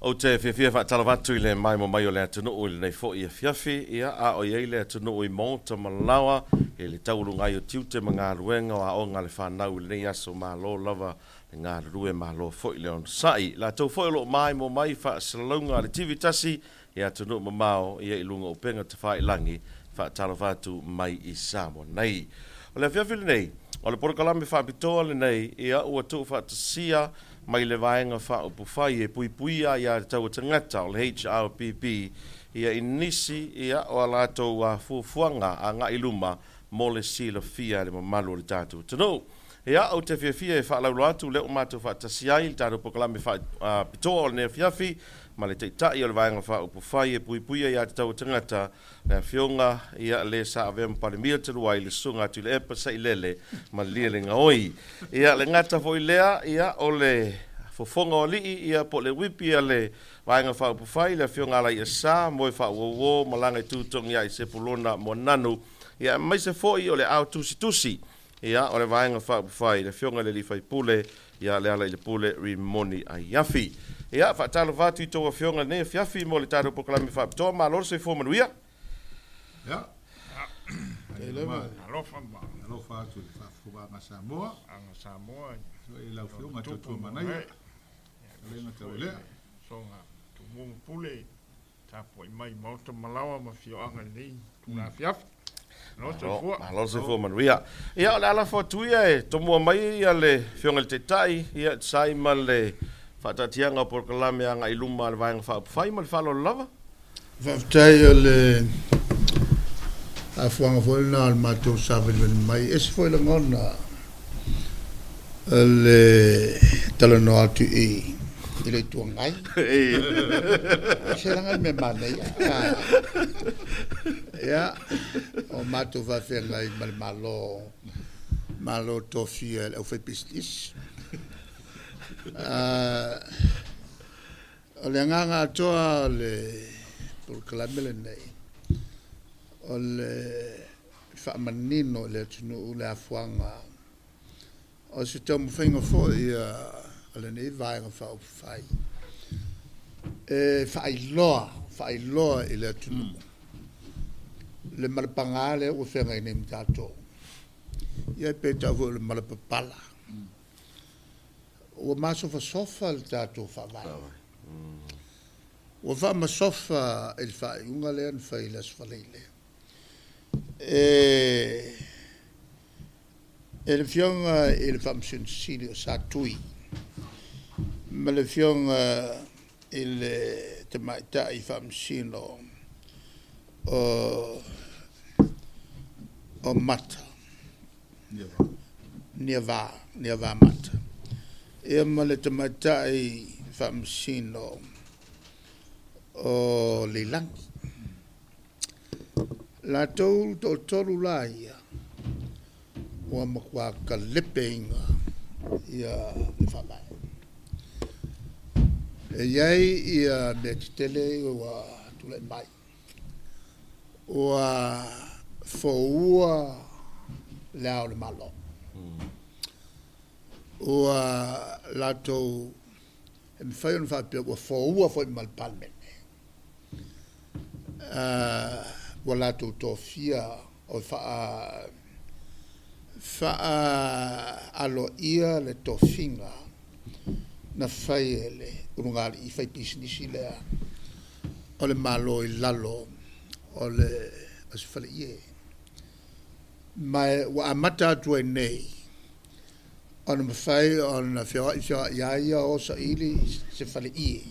Ou te fiafia e faatalofa atu i le maimoa mai o le atunuu i lenei foi afiafi, ia, a o i ai le atunuu i maota ma laoa i le taualuga ai o tiute ma galuega o aoga a le fanau i lenei aso. Malo lava le galulue, malo foi le onosai. I latou foi o lo o maimoa mai i faasalalauga a le TV tasi i atunuu mamao, ia, i luga o upega tafailagi, faatalofa atu mai i Samoa nei. O le afiafi lenei, o le polokalame faapitoa lenei, ia, ua tuufaatasia mai le Vaega Faaupufai e Puipuia Aia Tatau a Tagata, o le HRPP, ia i nisi ia o a latou fuafuaga agai i luma mo le silafia e le mamalu o le tatou atunuu. Ia, ou te fiafia e faalauiloa atu lea ua matou faatasi ai i le tatou polokalame faapitoa o lenei afiafi ma le Taitai o le Vaega Faaupufai e Puipuia Aia Tatau a Tagata, Le Afioga ia le sa avea ma Palemia talu ai, le Susuga Tuilaepa Sailele Malielegaoi. Ia, le gata foi lea, ia, o le fofoga o alii, ia, po o le uipi a le Vaega Faaupufai, le Afioga Alaiasa Moefaauouo Malagaitutogiai Sepulona Moananu, ia, aemaise foi o le ao tusitusi, ia, o le Vaega Faaupufai, le Afioga i le Alii Faipule, ia, Lealailepule Rimoni Aiafi. Ia, faatalofa atu i tou afioga i lenei afiafi mo le tatou polokalame faapitoa. Malo le soifua manuia. Ia. Alofa ma. Alofa atu i le faafofoga a Samoa. Aga Samoa. I lau afioga Tautua Manaia. Lenga Taualea. Soga Tumua Pule. Tapuai mai maota ma laoa ma afioaga i lenei itula afiafi. Malo le soifua. Malo le soifua manuia. Ia, o le a lafo atu ia e tomua mai ia le Afioga i le Taitai, ia, e tusa ai ma le faataatiaga o polokalame agai i luma a le Vaega Faaupufai ma le faaaloalo lava. Faafetai o le afuaga foi lena o le matou savalivali mai. E ese foi lagona le talanoa atu i i le Itu Agai. Se leaga le mea manaia. Ia, o matou faafeagai ma le Malo, Malo tofia e le aufaipisinisi. O le agaga atoa o le polokalame lenei, o le faamanino i le atunuu le afuaga o se taumafaiga foi a lenei Vaega Faaupufai e faailoa, faailoa i le atunuu le mala paga lea ua feagai nei ma tatou. Ia pe tau foi o le mala papala. Ua masofasofa le tatou Faavae. Ua faamasofa i le faaiuga lea na fai i le Aso Faraile e le Afioga i le Faamasino Sili o Sa Tui ma le Afioga i le Tamaitai Faamasino o Mata, Niava, Niava Mata, ia ma le Tamaitai Faamasino o Leilani. Latou toatolu la ia ua matua talepeina ia le Faavae. E i ai ia mea tetele ia ua tulai mai, ua foua le Ao o le Malo, ua latou, e mafai ona faapea ua foua foi ma le Palemene. Ua latou tofia o faaaloaia le tofiga na fai e le ulugalii faipisinisi lea o le Malo i lalo o se faleie. Ma ua amata atu ai nei ona mafai ona feoai feoai lava ia o saili se faleie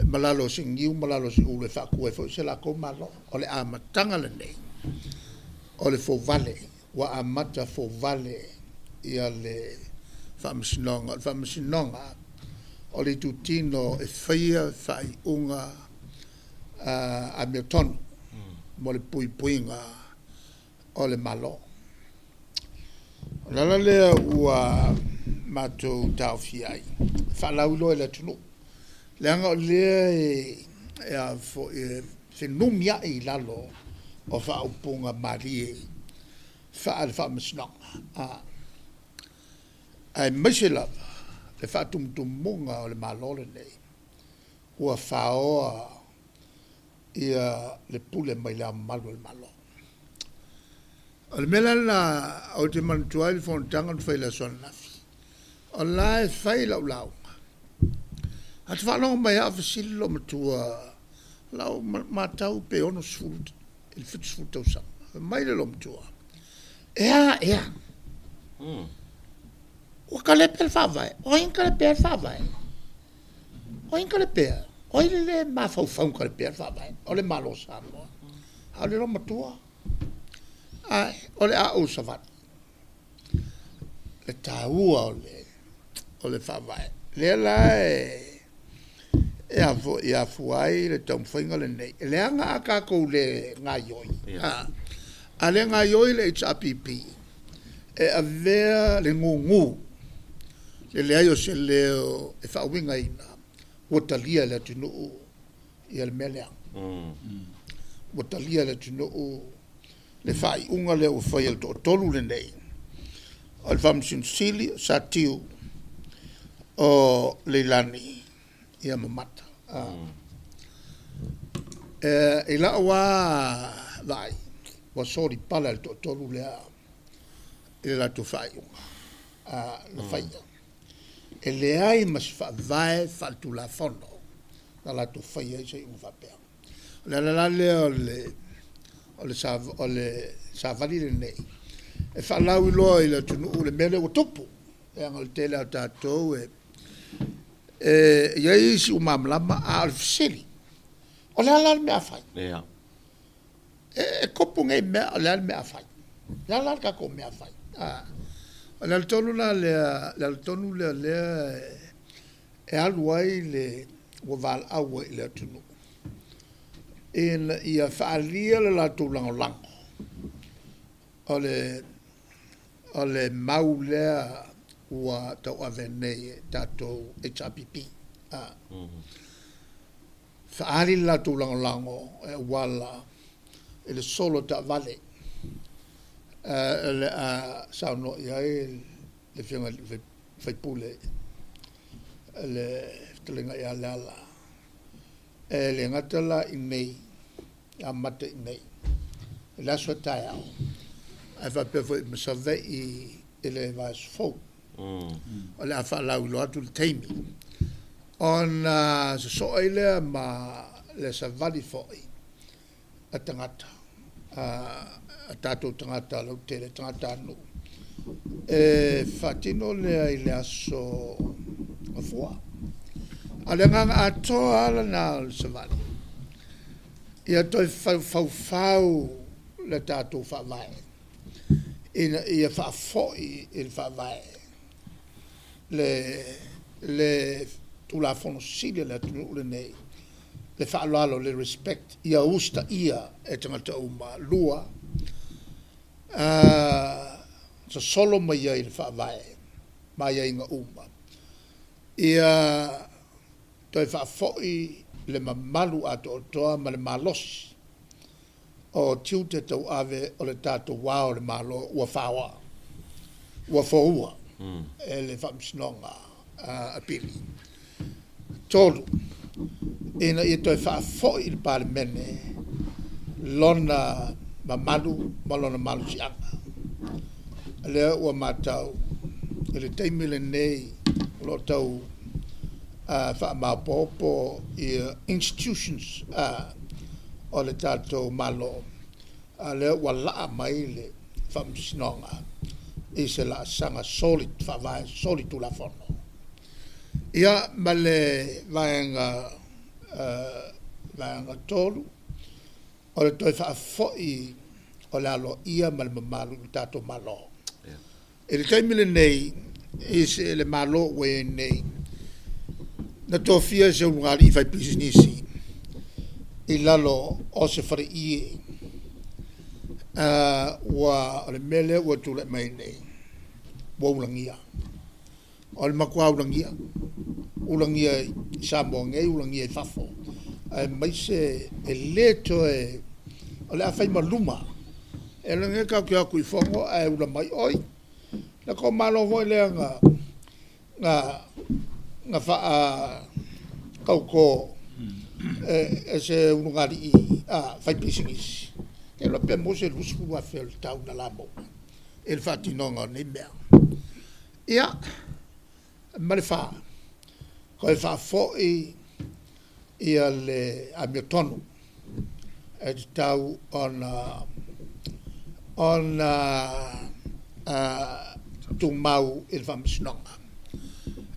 ma lalo o se niu ma lalo o se ulu e faatu ai foi se latou Malo. O le amataga lenei o le fouvale, ua amata fouvale ia le Faamasinoga. O le Faamasinoga o le itutino e faia faaiuga amiotonu mo le puipuiga o le Malo. O le ala lea ua matou taofia ai, e faalauiloa i le atunuu, leaga o lea e fenumiai i lalo o faaupuga malie faale-Faamasinoga, aemaise lava le faatumutumuga o le Malo lenei. Ua faoa ia le pule mai Le Ao Mamalu o le Malo. O le mea la lena ou te manatua ai le fonotaga na fai i le aso ananafi, o la e fai lau lauga, ae ou te faalogo mai lava o fesili le loomatua, lau matau pe 60 i le 70 tausaga. Fai mai le loomatua, e a ea? Ua talepe le Faavae. O ai na talepea le Faavae? O ai na talepea? O ai le le mafaufau na talepea le Faavae? O le Malo o Samoa. A o le loomatua, ae o le a ou savali le taua o le Faavae. Lea la e a foi e afua ai le taumafaiga lenei, leaga a tatou le gaoioi, a le gaoioi le HRPP e avea le gugu le leai o se leo e faauigaina ua talia e le atunuu ia le mea lea. Ua talia e le atunuu le faaiuga lea ua fai e le toatolu lenei, o le Faamasino Sili, o Satiu, o Leilani ia ma Mata. I la'u lava vaai, ua solipala le toatolu lea i le latou faaiuga na faia. E leai ma se faavae faaletulafono na latou faia ai se iuga faapea. O le ala la lea o le savali lenei e faalauiloa i le atunuu le mea lea ua tupu, leaga o le tele lava o tatou e i ai isi ua malamalama, a o le fesili, o le a la le mea a fai? E tupu nei mea, o le a le mea a fai? O le a la le tatou mea a fai? O le ala tonu la lea, le ala tonu lea o lea e alu ai le ua valaau ai i le atunuu ina ia faaalia le latou lagolago o le mau lea ua tauave nei e tatou HRPP. Faaali le latou lagolago e auala i le solo taavale o le a saunoa i ai le Afioga i le sui usufono le fetalaiga ia Leala. E le gata la i inei, e amata i inei i le aso a taeao, ae faapea foi ma Savaii i le vaiaso fou. O le a faalauiloa atu le taimi ona sosoo ai lea ma le savali foi a tagata, a tatou tagata lautele, tagatanuu, e faatino lea i le aso Gafua. A o le agaga atoa lava lena o le savali, ia toe faufau le tatou Faavae ina ia faafoi i le Faavae le Tulafono Sili a le atunuu lenei, le faaaloalo, le respect, ia usitaia e tagata uma. Lua, sosolo mai ai i le Faavae ma aiaiga uma, ia toe faafoi le mamalu atoatoa ma le malosi o tiute tauave o le tatou Ao o le Malo ua faoa, ua foua e le Faamasinoga Apili. 3, ina ia toe faafoi i le Palemene lona mamalu ma lona malosiaga. O lea ua matau i le taimi lenei o lo o tau faamaopoopo institutions o le tatou Malo, a o lea ua laa mai le Faamasinoga i se laasaga solid, faavae solitulafono. Ia ma le vaega 3, o le toe faafoi o le aloaia ma le mamalu i le tatou Malo. I le taimi lenei i le Malo ua i ai nei, na tofia e se ulugalii faipisinisi i lalo o se faleie, ua, o le mea lea ua tulai mai nei, ua ulagia. O le matua ulagia, ulagia i Samoa nei, ulagia i fafo, aemaise e le toe, o le a fai ma luma. E ilogia tatou te o atu i fono ae ula mai, oi, le tou Malo foi lea na faatauto. E se ulugalii a fai pisinisi, e iloa pe maua se $20,000 o le tau na la maua i le faatinoga o nei mea. Ia, ma le fa, toe faafoi ia le amiotonu e tatau ona ona tumau i le Faamasinoga.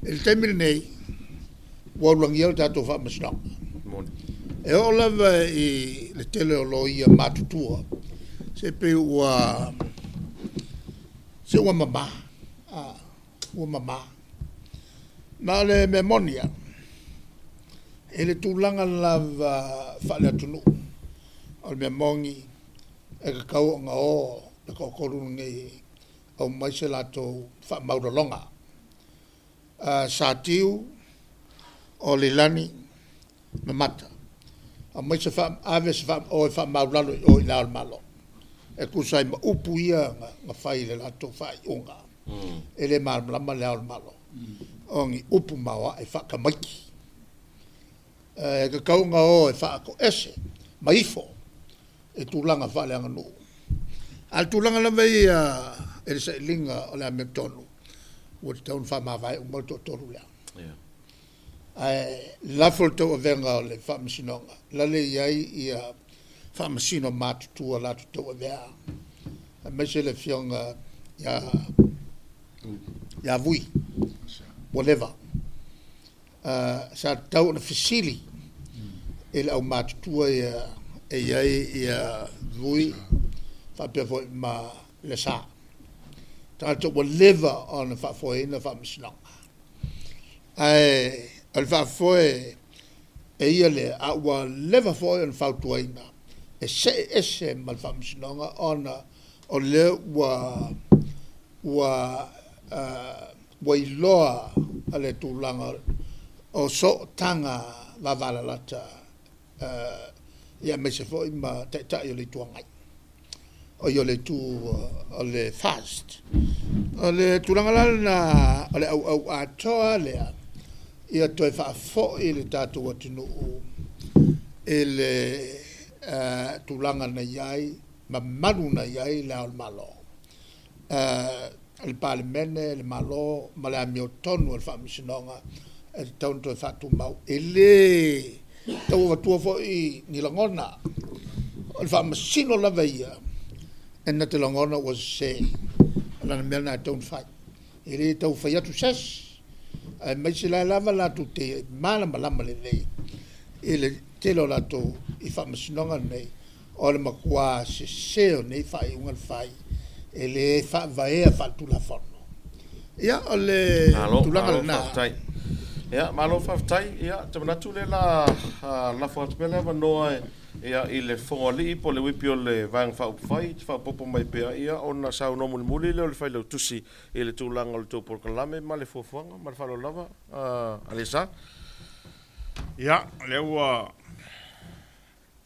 I le taimi lenei, ua ulagia le tatou Faamasinoga. E oo lava i le tele o loia matutua, se pei ua se ua mama, ua mama. Ma o le mea moni lava, i le tulaga lava faale-atunuu, o le mea moni e tatau ona o le toatolu lenei e aumai se latou faamaualaloga. Satiu, o Leilani ma Mata, aumai se ave o e faamaualalo i o i Le Ao o le Malo e tusa ai ma upu ia na fai i le latou faaiuga. E le malamalama Le Ao o le Malo, o ni upu maoae faa-tamaiti. E tatau ona o e faatoese ma ifo i tulaga faaleaganuu. A o le tulaga lava ia i le sailiga o le amiotonu, ua tatau ona faamavae uma le toatolu lea. Ae lafo le tauavega o le Faamasinoga, lale e i ai ia Faamasino matutua latou te tauavea, aemaise le Afioga ia Vui ua leva. Sa tatau ona fesili i le aumatutua ia e i ai ia Vui faapea foi ma Lesa, tagata ua leva ona faafoeina Faamasinoga. Ae o le faafoe e ia lea, a ua leva foi ona fautuaina e see ese ma le Faamasinoga ona o lea ua iloa le tulaga o sootaga vavalalata ia aemaise foi ma Taitai o le Itu Agai, oi o le Itu o le FAST. O le tulaga la lena o le auau atoa lava lea, ia toe faafoi le tatou atunuu i le tulaga na i ai ma malu na i ai Le Ao o le Malo, le Palemene, le Malo ma le amiotonu a le Faamasinoga e tatau ona toe faatumau. E le tau avatua foi ni lagona, o le Faamasino lava ia e na te lagona ua sese, o lana mea lena e tatau ona fai. E le tau fai atu se isi, aemaise o la e lava latou te malamalama lelei i le tele o latou i Faamasinoga nei, o le matua sese o nei faaiuga na fai, e le faavaea faale-Tulafono. Ia, o le Malo, tulaga malo lena. faafetai. Ia, malo faafetai. Ia, ou te manatu o lea o le a lafo atu pea le avanoa ia, i le Fofoga-o-Alii po o le Uipi o le Vaega Faaupufai e te faaopoopo mai pea, ia, ona saunoa mulimuli lea o le Failautusi i le tulaga o le tou polokalame ma le fuafuaga. Ma le faaaloalo lava, Alaiasa. Ia, o lea ua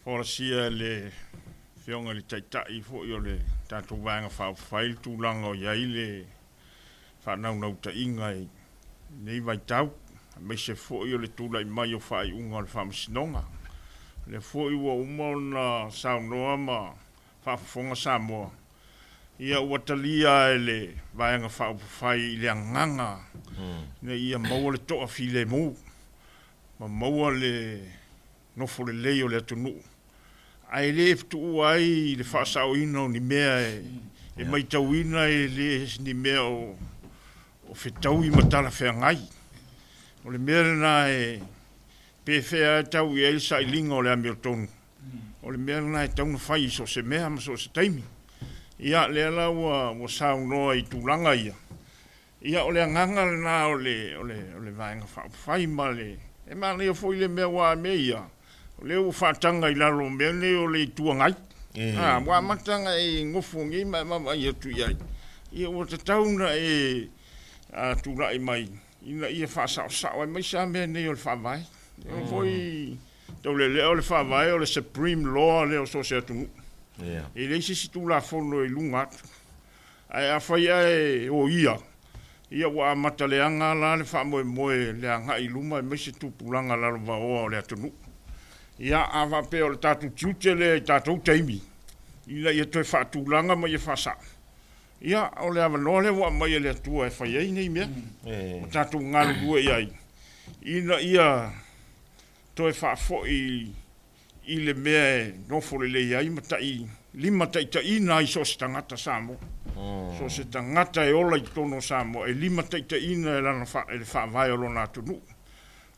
folasia e le Afioga i le Taitai foi o le tatou Vaega Faaupufai le tulaga o i ai le faanaunautaiga i lenei vaitau, aemaise foi o le tulai mai o faaiuga o le Faamasinoga. O lea foi ua uma ona saunoa ma faafofoga Samoa, ia ua talia e le Vaega Faaupufai i le agaga ina ia maua le toafilemu ma maua le nofo lelei o le atunuu, ae le tuua ai le faasaoina o ni mea e matauina e le o ni mea o fetaui ma talafeagai. O le mea lena e pefea lava e tau i ai le sailiga o le amiotonu, o le mea lena e tatau ona fai i so o se mea ma so o se taimi. Ia, lea la ua saunoa i tulaga ia, Ia, o le agaga lena o le, o le, o le Vaega Faaupufai ma le, e manaia foi le mea aua o mea ia, o lea ua faataga i lalo o mea nei o le Itu Agai. A, ua amata ona e nofo nei ma e vaavaai atu i ai, ia ua tatau ona e tulai mai ina ia faasaosao aemaise lava mea nei o le Faavae. E foi Taulealea o le Faavae o le Supreme Law lea o so o se atunuu. E leai se isi Tulafono e i luga atu. Ae afai ae oia, ia ua amata leaga la le faamoemoe i le agai i luma aemaise tupulaga lalovaoa o le atunuu. Ia, a faapea o le tatou tiute lea i tatou taimi ina ia toe faatulaga ma ia faasao, ia, o le avanoa lea ua aumai e le Atua e fai ai nei mea ma tatou galulue i ai ina ia toe faafoi i le mea e nofo lelei ai ma tai limataitaiina ai so o se tagata Samoa. So o se tagata e ola i totonu o Samoa e limataitaiina e lana e le faavae o lona atunuu.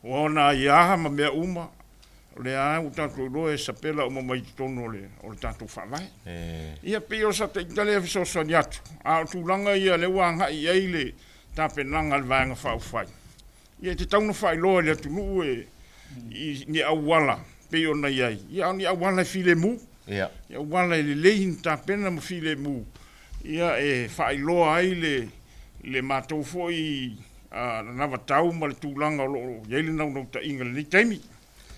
O ona aia ma mea uma, o lea lava ua tatou iloa e sapela uma mai i totonu o le, o le tatou faavae. Ia pei o sa ita lea e fesoasoani atu, a o tulaga ia lea ua agai i ai le tapenaga a le Vaega Faaupufai, Ia e tatau ona faailoa i le atunuu e, i ni auala pei ona i ai, ia a o ni auala e filemu. Ia. Ni auala e lelei ona tapena ma filemu, ia e faailoa ai le, le matou foi anavatau ma le tulaga o lo o i ai le naunautaiga i lenei taimi.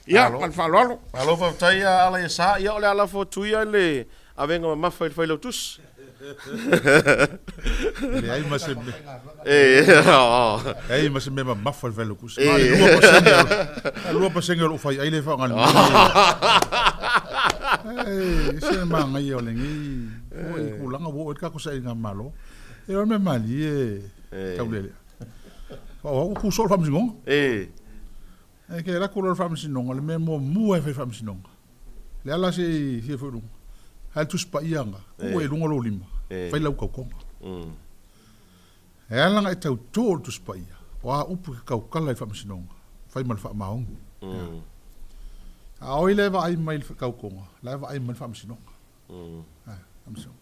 Ia, ma le faaaloalo. Malo faafetai a Alaiasa. Ia o le a lafo atu ia le avega mamafa i le Failautusi. E leai ma se mea. Leai ma se mea mamafa i le Failautusi. Na o le 2% o le 2% o lou faiai lea e faaaoga i le mea lenei. E ese le manaia o lenei foi tulaga ua oo i ai le tatou sailiga malo. E o le mea malie Taulelea. Aua ua tu soo le Faamasinoga. E te alu atu loa i le Faamasinoga, o le mea muamua e fai i le Faamasinoga, le ala se i fia foi i luga, ae le Tusi Paia lena, tuu ai i luga lou lima, fai lau tautoga. E ala ona e tauto i le Tusi Paia, o a upu e te tautala i le Faamasinoga, fai ma le faamaoni. A o ai la e vaai mai i le tautoga? La e vaai mai le Faamasinoga. Faamasinoga.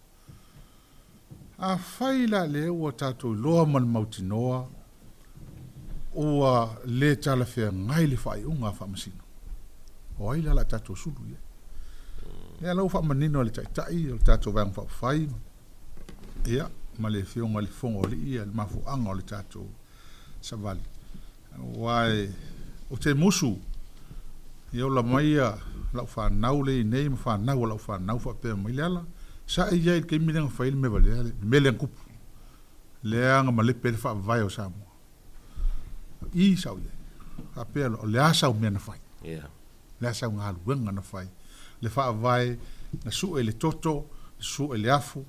Afai la lea ua tatou iloa ma le mautinoa ua le talafeagai le faaiuga a Faamasino, o ai la o le a tatou sulu i ai? Lea la ua faamanino e le Taitai o le tatou Vaega Faaupufai, ia, ma le Afioga i le Fofoga o Alii le mafuaaga o le tatou savali. Aua ou te musu e ola mai lau fanau lea i inei ma fanau a lau fanau faapea mai, Leala, sa e i ai i le taimi lea na fai ai le mea valea, le mea lea na tupu, lea na malepe ai le faavae o Samoa. I sa ou i ai. Faapea loa, o le a sau mea na fai? O le a sau galuega na fai? Le faavae na sue i le toto, na sue i le afu,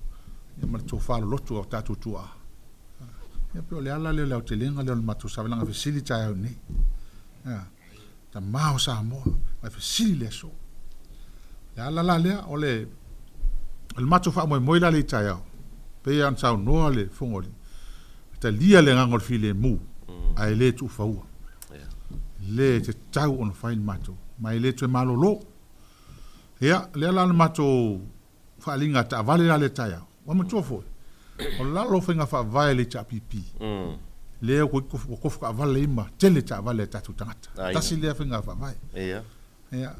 ia ma le tofa lolotu a o tatou tuaa. Ia pei o le ala lea o le aotelega lea o le matou savaliga fesili taeao nei. Ia, tama o Samoa, mai fesili le aso. Le ala la lea o le o le matou faamoemoe la lea i taeao, pei lava ona saunoa le Fofoga o le talia le agaga o le filemu, ae le tuufaua. Le tatau ona fai le matou, ma e le toe malolo. Ia, lea la le matou faaaliga taavale la lea taeao. Ua matua foi, o lalo o faiga faavae a le HRPP, lea ua tofu taavale ai ma tele taavale a tatou tagata. Tasi lea faiga faavae. Ia,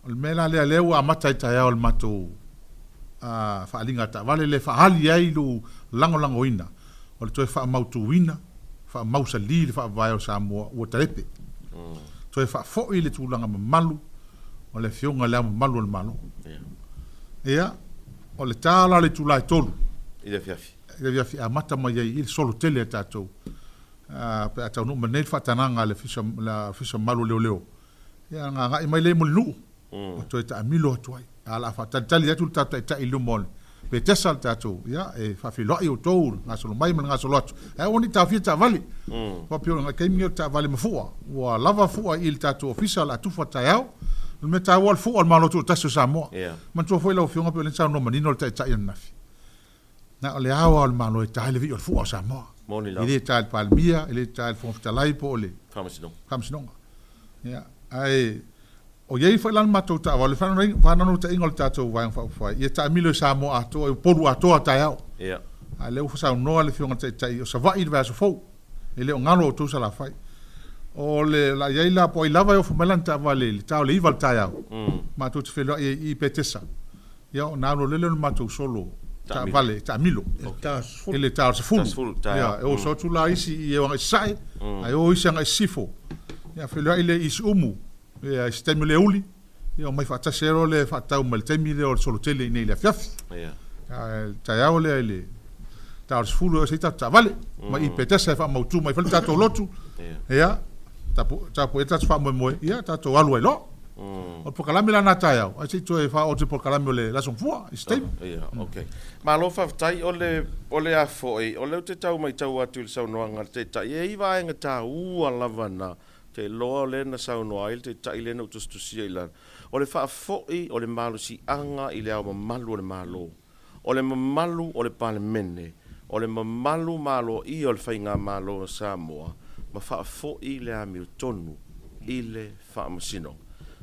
o le mea la lea, lea ua amata ai taeao le matou faaaliga taavale lea e faaali ai lou lagolagoina o le toe faamautuina, faamausali le faavae o Samoa ua talepe. Toe faafoi le tulaga mamalu o le Afioga i Le Ao Mamalu o le Malo. Ia, o le ta la o le itula e 3 i le afiafi. I le afiafi e amata mai ai i le solo tele a tatou pe a taunuu mai nei le faatagaga a le Ofisa Mamalu o Leoleo, ia ona agai mai lea i Mulinuu. ma toe taamilo atu ai. A o le a faatalitali atu le tatou Taitai i luma o le Petesa le tatou, ia, e faafeiloai outou i le gasolo mai ma le gasolo atu. Ae aua ne i taofia taavale. Aua pei o le taimi lenei o le taavale ma fua. Ua lava fua i le tatou ofisa o le a tufa taeao. O le mea taua o le fua o le Malo Tutoatasi o Samoa. Manatua foi lau Afioga pei o lea na saunoa manino le Taitai ananafi, na o le Ao lava o le Malo e ta ai le vii o le fua o Samoa. E le ta e le Palemia, e le ta e le Fofoga Fetalai po o le Faamasinoga. Ia, ae O i ai foi la le matou taavale, o le faanaunautaiga o le tatou Vaega Faaupufai, ia taamilo i Samoa atoa, i Upolu atoa taeao. A o lea ua saunoa le Afioga i le Taitai, o Savaii i le vaiaso fou, e le o galo outou Salafai. O le a i ai la, po o ai lava e ofo mai lana taavale i le ta o le 9 i le taeao, matou te feiloai ai i i Petesa, ia ona alu loa lea o le matou solo taavale e taamilo i le ta o le 10. Ia, e oso atu la isi i agai i Sasae, ae o isi agai i Sisifo. Ia, feiloai lea i Siumu, Ia, i se taimi o le uli, ia omai faatasi ai loa lea e faatau mai le taimi lea o le solo tele i inei i le afiafi. Ia. A le taeao lea i le ta o le 10 e ese ai tatou taavale. Mai i Petesa e faamautu mai foi le tatou lotu. Ia. Ia, tapu, tapu ai le tatou faamoemoe, ia tatou alu ai loa. O le polokalame la na taeao, ae se i toe faaoo atu i le polokalame o le Aso Gafua i se taimi. Ia, okay. Malo faafetai. O le, o le a foi, o lea ou te tau matau atu i le saunoaga a le Taitai, e i ai vaega taua lava na te iloa o lea na saunoa ai le Taitai lea na ou tusitusia i lalo. O le faafoi o le malosiaga i le Ao Mamalu o le Malo. O le mamalu o le Palemene, o le mamalu maloia o le Faigamalo a Samoa ma faafoi le amiotonu i le Faamasinoga.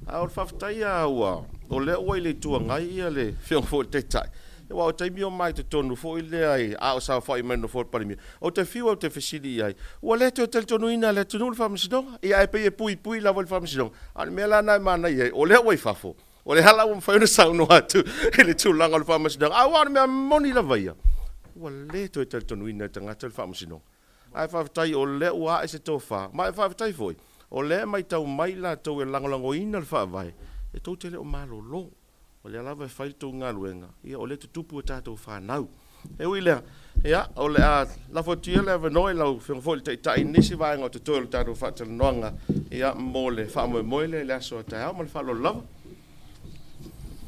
A o le faafetai a ua, o lea ua i le Itu Agai ia le Afioga foi i le Taitai, aua o taimi o ma i totonu foi lea i, a o saofai mai i le Nofoa o le Palemia, ou te fiu ou te fesili i ai, ua le toe talitonuina e le atunuu le Faamasinoga? Ia ae pei e puipui lava i le Faamasinoga. A o le mea la lena e manaia ai, o lea ua i fafo, O le ala ua mafai ona saunoa atu i le tulaga o le faamasinoga, aua o le mea moni lava ia, ua le toe talitonuina e tagata le faamasinoga. Ae faafetai o lea ua ae se tofa, ma e faafetai foi, o lea e matau mai i latou e lagolagoina le Faavae, e tou te le o malolo. O lea lava e fai le tou galuega, ia o lea e tutupu a tatou fanau. E ui i lea, ia, o le a lafo atu ia le avanoa i lau Afioga foi i le Taitai i nisi vaega o totoe o le tatou faatalanoaga, ia, mo le faamoemoe lea i le aso a taeao. Ma le faaaloalo lava.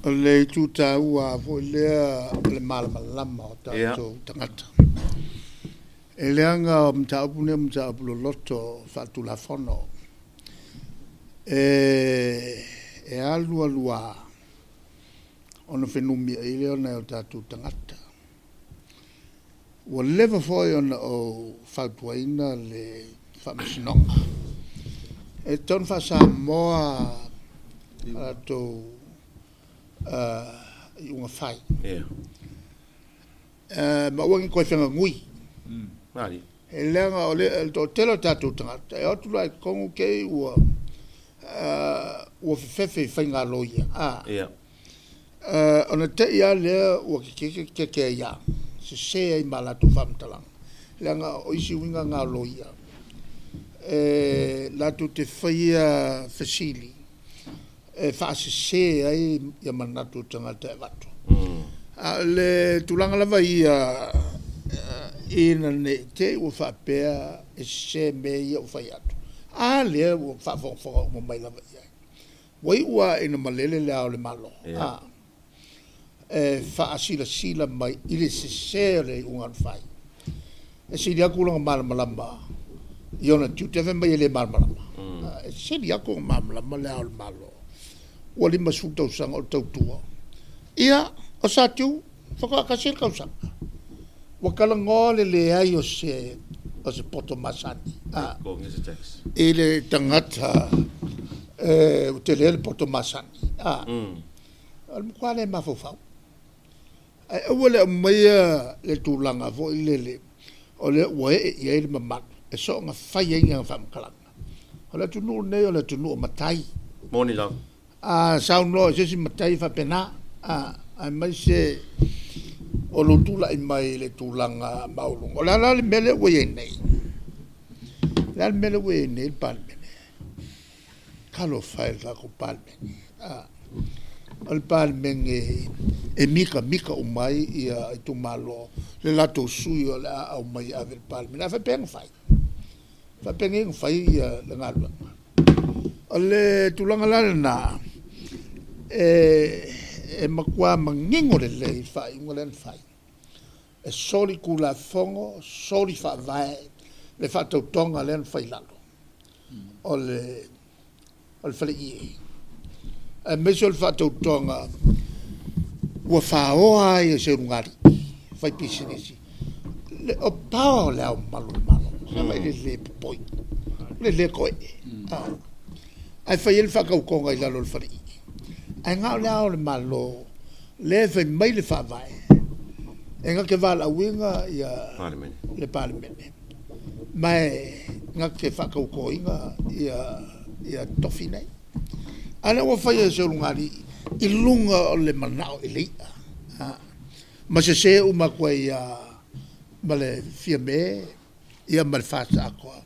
O le itu taua foi lea o le malamalama o tatou tagata. E leaga o mataupu nei o mataupu loloto faatulafono. E alu alu lava ona fenumiai lea o nai o tatou tagata. Ua leva foi ona ou fautuaina le Faamasinoga e tatau ona faa-Samoa a latou iuga fai. Ma aua ne i toe fegagui. E leaga o le toatele o tatou tagata e o atu loa i totonu te i ua fefefe i faiga loia, ona te i lava lea ua kekeke keke ai lava, sese ai ma a latou faamatalaga, leaga o isi uiga na o loia, e latou te faia fesili e faasese ai ia manatu o tagata e avatu. A o le tulaga lava ia ina ne i te i ua faapea e sese mea ia ua fai atu, a lea ua faafogafoga uma mai lava i ai. Ua iu lava ina malele Le Ao o le Malo, a, e faasilasila mai i le sese o le iuga na fai. E sili atu lona malamalama i ona tiute fai mai e le malamalama. E sili atu ona malamalama Le Ao o le Malo ua 50 tausaga o tautua. Ia, o Satiu, faatoa tasi le tausaga. Ua talanoa le leai o se o se poto masani a, i le tagata e, ua tele le poto masani a. O le matua le mafaufau. Ae aua le aumaia le tulaga foi lele o lea ua ee i ai le mamalu e soona fai ai ni ana faamatalaga. O le atunuu lenei o le atunuu o matai. Moni lava. A saunoa i se isi matai e faapena, a, aemaise o lou tulai mai i le tulaga maualuga. O le a la le mea lea ua i ai nei? O le a le mea lea ua i ai nei le Palemene? Talofa e i le tatou Palemene, a, o le Palemene e mitamita uma ai ia itumalo le latou sui o le a aumai e ave i le Palemene. A faapea na fai? Faapenei na fai ia le galuega. O le tulaga la lena, e matua manino lelei le faaiuga lea na fai. E soli Tulafono, soli Faavae le faatautoga lea na fai i lalo o le faleie, aemaise o le faatautoga ua faoa ai e se ulugalii faipisinisi o power o Le Ao Mamalu o le Malo. Se mai le le popoi, le le koee, ae fai ai le faatautoga i lalo o le faleie. Ae na o Le Ao o le Malo lea e fai mai le Faavae e na te valaauina ia le Palemene. Ma e na te faatautoina ia tofi nei. A o lea ua fai e se ulugalii i luga o le manao i le i'a, ma sese uma atu ai lava ma le Fiame ia ma le FAST atoa.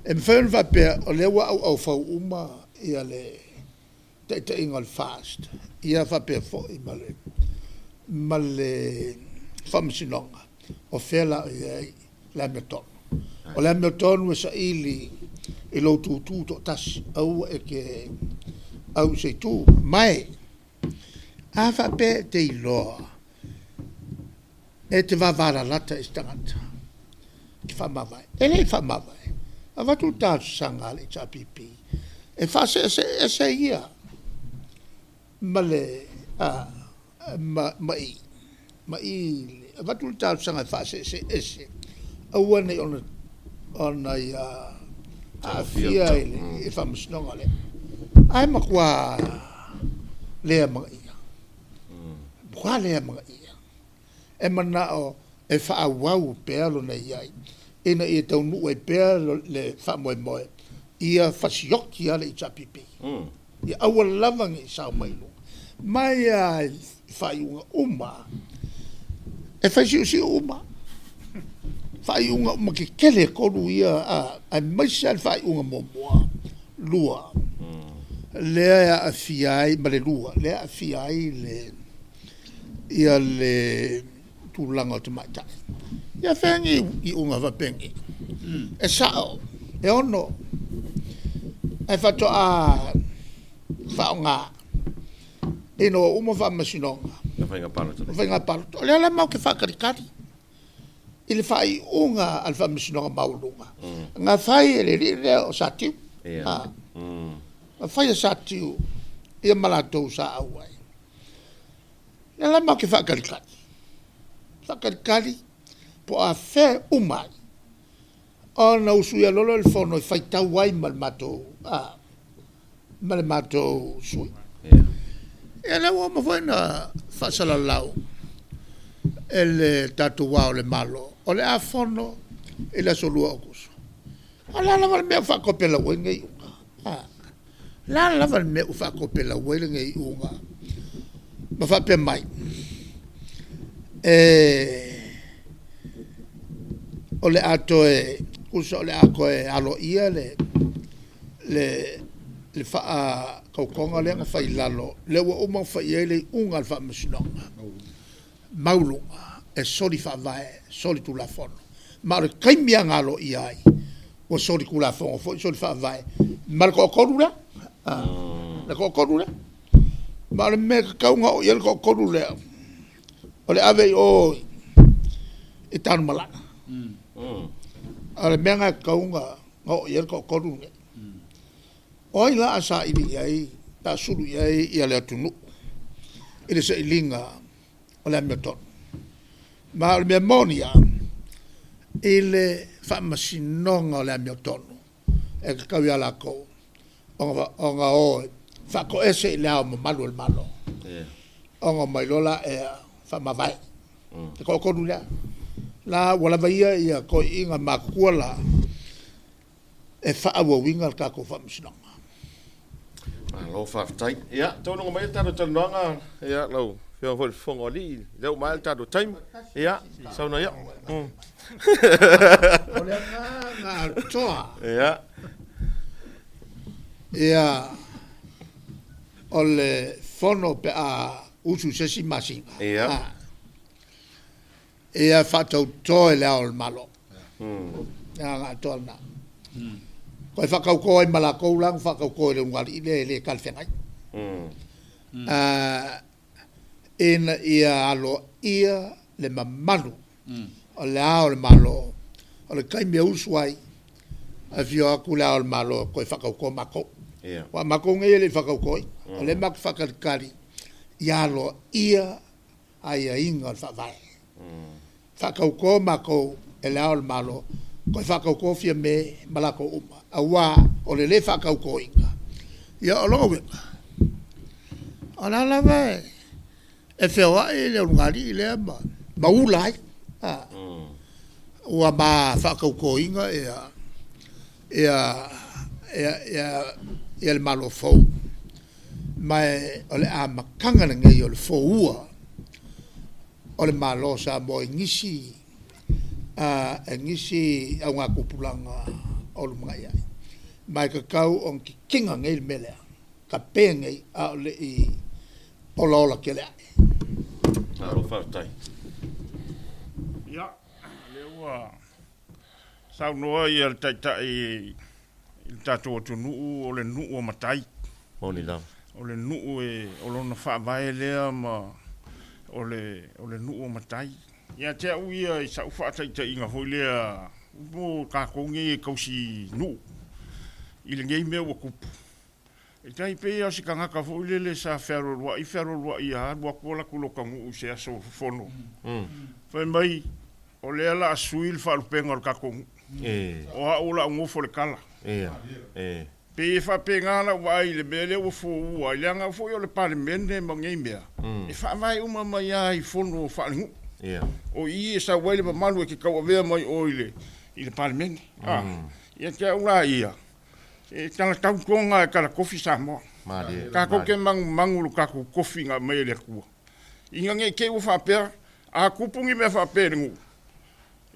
E mafai ona faapea o lea ua auaufau uma ia le taitaiga o le FAST ia faapea foi ma le ma le Faamasinoga, o fea la o i ai le amiotonu. O le amiotonu e saili i lou tutū toatasi, aua e te au i se itu. Mai, a faapea e te iloa e te vavalalata i se tagata e te faamavae. E le i faamavae. Avatu le talosaga a le HRPP e faaseesee ese ia ma le a ma ma i ma i le avatu le talosaga e faaseesee ese aua nei ona ona ia aafia i le faamasinoga lea. Ae matua le amanaia. Matua le amanaia. E manao e faaauau pea lona i ai ina ia taunuu ai pea le faamoemoe ia fasioti lava le HRPP. Ia aua lava ne i sao mai i luga. Mai lava i faaiuga uma, e fai siusiu uma, faaiuga uma tetele e tolu ia, aemaise lava le faaiuga muamua, lua, lea e aafia ai ma le lua, lea e aafia ai le ia le tulaga o tamaitai. Ia fea ni iuga faapenei? E sao, e ono, ae faatoa faaaoga ina ua uma faamasinoga o faiga palota. O faiga palota. O lea la matou te faatalitali i le faaiuga a le Faamasinoga Maualuga na fai e le alii lea o Satiu. Na fai e Satiu ia ma latou sa auai. Lea la matou te faatalitali, faatalitali po o afea e uma ai ona usuia loa lea o le fono e faitau ai ma le matou, ma le matou sui. Ia lea ua uma foi ona faasalalau e le tatou Ao o le Malo, o le a fono i le aso 2 o Aokuso. A o le a lava le mea ua faatopelau ai lenei iuga? A o le a lava le mea ua faatopelau ai lenei iuga ma faapea mai, e o le a toe, tusa o le a toe aloaia le le faatautoga lea na fai i lalo, lea ua uma ona fai i ai le iuga a le Faamasinoga Maualuga, e soli faavae, soli tulafono. Ma o le taimi lava na aloaia ai, ua soli tulafono foi, soli faavae ma le toatolu lea, le toatolu lea. Ma o le mea e tatau ona oo i ai le toatolu lea, o le ave i o i Tanumalala. O le mea lena e tatau ona oo i ai le toatolu lenei. O ai la a saili i ai, a sulu i ai ia le atunuu i le sailiga o le amiotonu? Ma o le mea moni lava, i le faamasinoga o le amiotonu, e tatau ia latou ona o e faatoese i le Ao Mamalu o le Malo, ona omai loa lea faamavae. Le toatolu lea, la ua lava ia toeaiina matutua la e faaauauina le tatou faamasinoga. Malo faafetai. Ia, taunuuga mai le tatou talanoaga, ia, lau Afioga foi i le Fofoga o Alii, lea ua maea le tatou taimi. Ia, saunoa ia. O le agaga atoa. Ia. Ia, o le fono pe a usu i se isi masina. Ia. Ia faatauto e le Ao o le Malo. Le agaga atoa lena. Toe faatauto ai ma latou la na faatauto i le ulugalii lea e le talafeagai. Ina ia aloaia le mamalu o le Ao o le Malo, o le taimi e usu ai, afio atu le Ao o le Malo e toe faatauto matou. Aua o matou nei e le i faatautoina, o lea matou te faatalitali ia aloaia aiaiga o le Faavae. Faatauto matou e Le Ao o le Malo, toe faatauto Fiame ma latou uma, aua o le le faatautoina, ia o lona uiga, o la lava e feoai le ulugalii lea ma ula ai, ua ma faatautoina le Malo fou. Ma o le amataga lenei o le foua o le Malo o Samoa i nisi i nisi augatupulaga o lumanai a'e. Ma e tatau ona titina nei le mea lea, tape nei a o le i olaola tele a'e. Malo faafetai. Ia, o lea ua saunoa ia le Taitai i le tatou atunuu o le nuu o matai. Moni lava. O le nuu e, o lona faavae lea ma o le, o le nuu o matai. Ia te au ia i sa'u faataitaiga foi lea mo tatou nei e tausi nuu i lenei mea ua tupu, e tai pei lava o se tagata foi lele sa fealoaloa'i fealoaloa'i a alu atu o latou lota nuu i se aso fono, fai mai, O lea la a sui le faalupega o le tatou nuu. O a'u o la'u nofo i le tala. Pei e faapena lau vaai i le mea lea ua foua ai, leaga foi o le Palemene ma nei mea, e faavae uma mai lava i fono faalenuu. O i e sau ai le mamalu e te tauavea mai oe i le, i le Palemene. A, ia te au la ia, e talatau toga e talatofi Samoa. Tatou te manumanu i lo tatou tofi na aumai e le Atua. Ina ne i te i ua faapea, a tupu ni mea faapea i le nuu,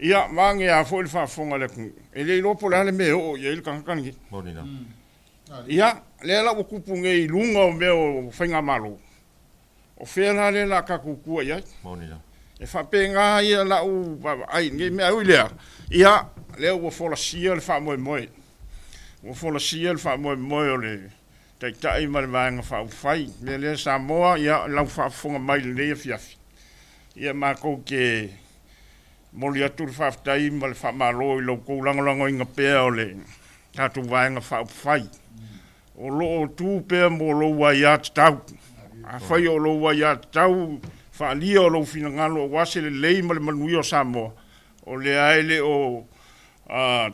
Ia, vaeane lava foi le faafofoga a le atunuu, e le iloa po o le a le mea e oo i ai le tagata lenei. Moni lava. Ia, lea la ua tupu nei i luga o mea o faigamalo, o fea la lea o le a tatou tua i ai? Moni lava. E faapena ia lau vaavaai i lenei mea. Ae ui i lea, ia, lea ua folasia le faamoemoe, ua folasia le faamoemoe o le Taitai ma le Vaega Faaupufai. O le mea lea Samoa, ia, i lau faafofoga mai i lenei afiafi, ia matou te momoli atu le faafetai ma le faamalo i lo outou lagolagoina pea o le tatou Vaega Faaupufai. O lo o tu pea mo lou aiatatau. Afai o lou aiatatau faaalia o lou finagalo aua se lelei ma le manuia o Samoa, o lea e le o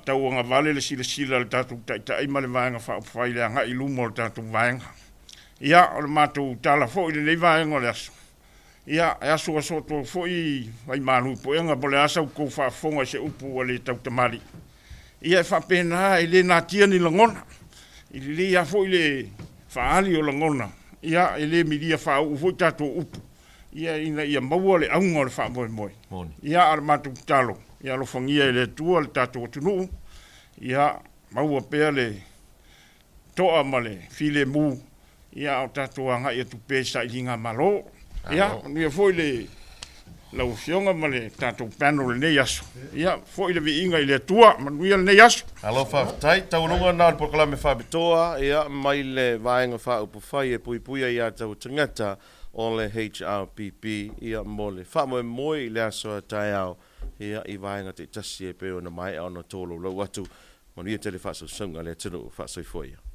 tauagavale le silasila a le tatou Taitai ma le Vaega Faaupufai i le agai i luma o le tatou Vaega. Ia, o le matou tala foi i lenei vaega o le aso, Ia, e asuasu atu foi vaimalu i puega po o le a sa outou faafofoga i se upu ua le tautamalii. Ia, e faapena, e le natia ni lagona. E lelei lava foi le faaali o lagona, ia, e le milia faauu foi tatou upu, ia, ina ia maua le auga o le faamoemoe. Ia, a o le matou tatalo, ia alofagia e le Atua le tatou atunuu, ia maua pea le toa ma le filemu, ia a o tatou agai atu pea i sailiga malo. Ia, manuia foi le lau Afioga ma le tatou panel i lenei aso. Ia, foi le viiga i le Atua, manuia lenei aso. Malo faafetai. Taualuga lena o le polokalame faapitoa, ia, mai le Vaega Faaupufai e Puipuia i Ataua Tagata o le HRPP, ia, mo le faamoemoe i le aso a taeao, ia, i vaega taitasi e pei ona maea ona tolaulau atu. Manuia tele faasausauga a le atunuu. Faasoifua ia.